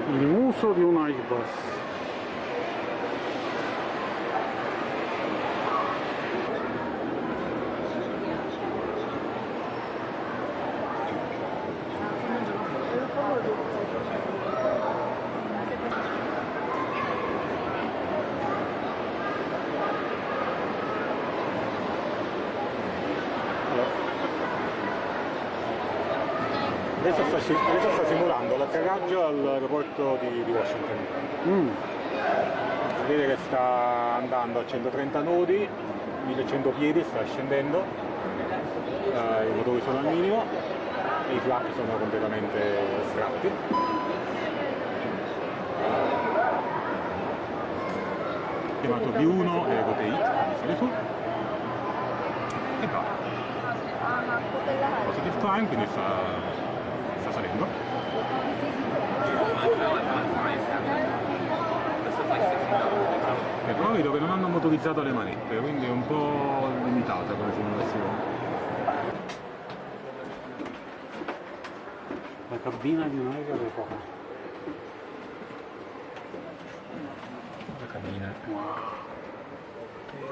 Il muso di un Airbus. Adesso sta, adesso sta simulando l'atterraggio all'aeroporto di Washington. Si vede che sta andando a 130 nodi, 1100 piedi, sta scendendo, i motori sono al minimo e i flap sono completamente estratti. Chiamato V1 e rotate, quindi sale su e va. Positive climb, quindi sta salendo. E però vedo che non hanno motorizzato le manette, quindi è un po' limitata come simulazione. La cabina di un aereo d'epoca. La cabina. Wow.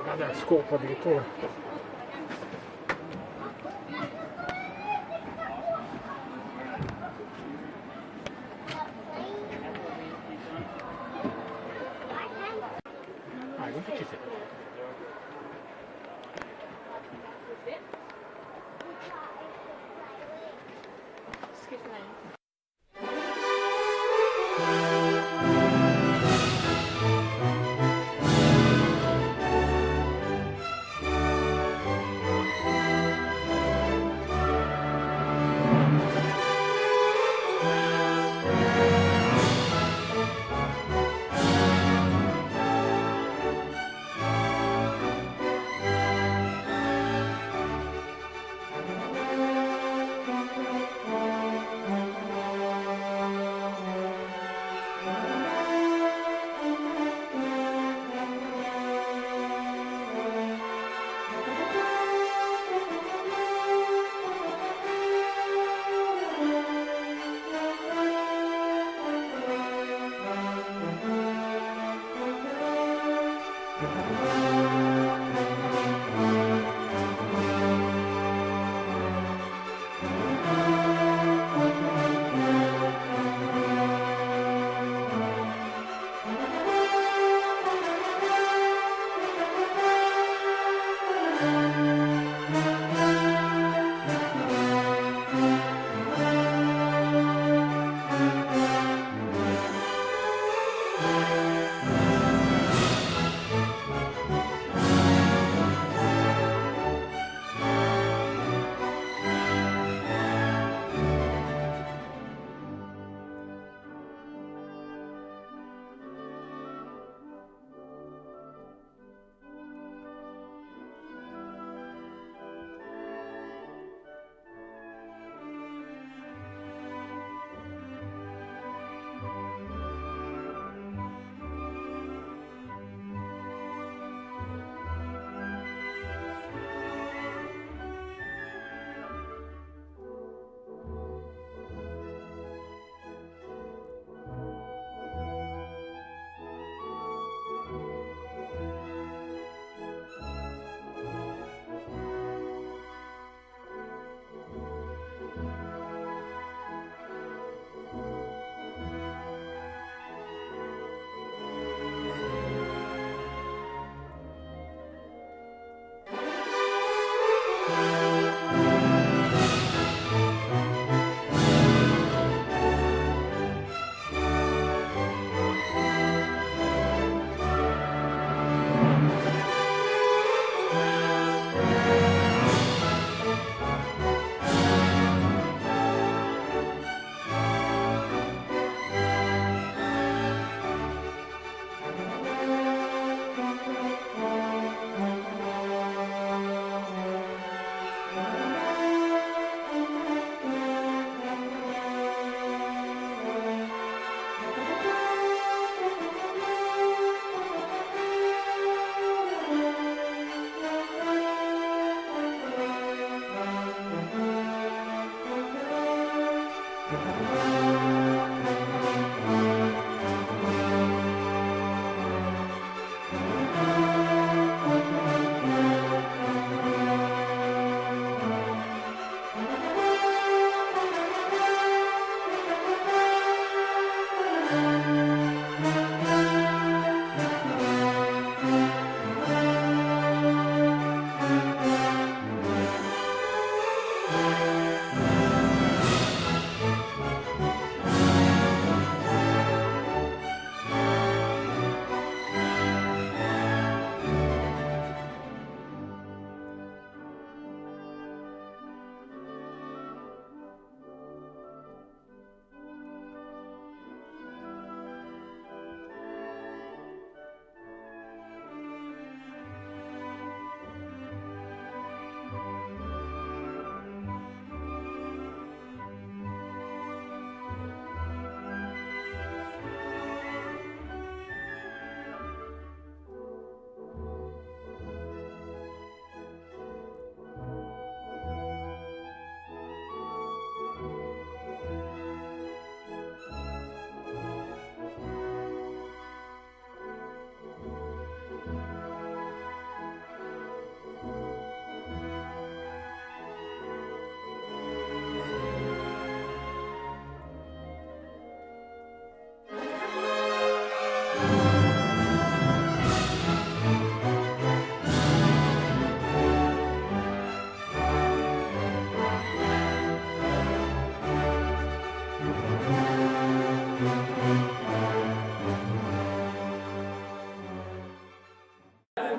Guarda, scopo addirittura. Ah, quanto ci sei? Excuse me.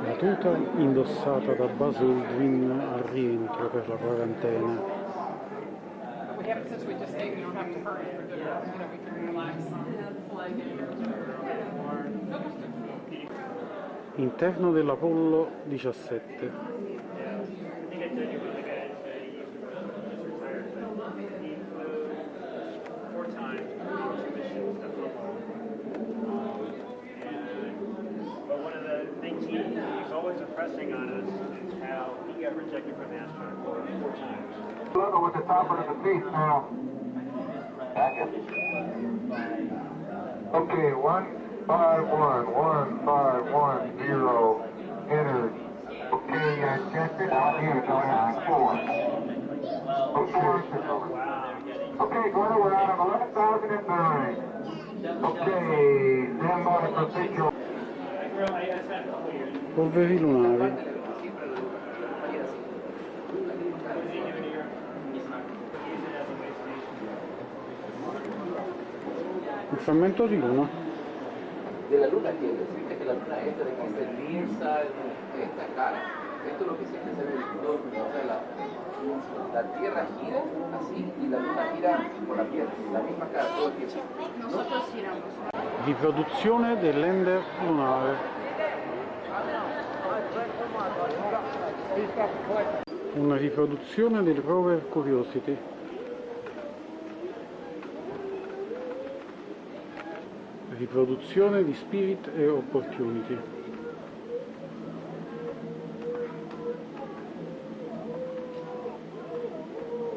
La tuta indossata da Buzz Aldrin al rientro per la quarantena. We haven't, since we just ate, we don't have to hurry for dinner, we can relax. Interno dell'Apollo 17. What's impressing on us is how he got rejected from the astronaut corps four times. Level with the top of the feet now. Okay, 1, 5, 1, 1, 5, 1, 0, entered. Okay, Chester, on you, 9, 4. Okay, okay, Glenn, we're out of 11,009. Okay, stand by for picture. I grew up, I spent a couple years. Polveri lunari. What does he do in Europe? Use it as a way station. Un frammento di luna. De la luna quiere decirte que la luna es de que es el near side esta cara. Esto es lo que siempre se ve en o sea, la Tierra gira así y la luna gira por la Tierra, la misma cara todo el tiempo. Nosotros giramos. Riproduzione del lander lunare. Una riproduzione del rover Curiosity. Riproduzione di Spirit e Opportunity.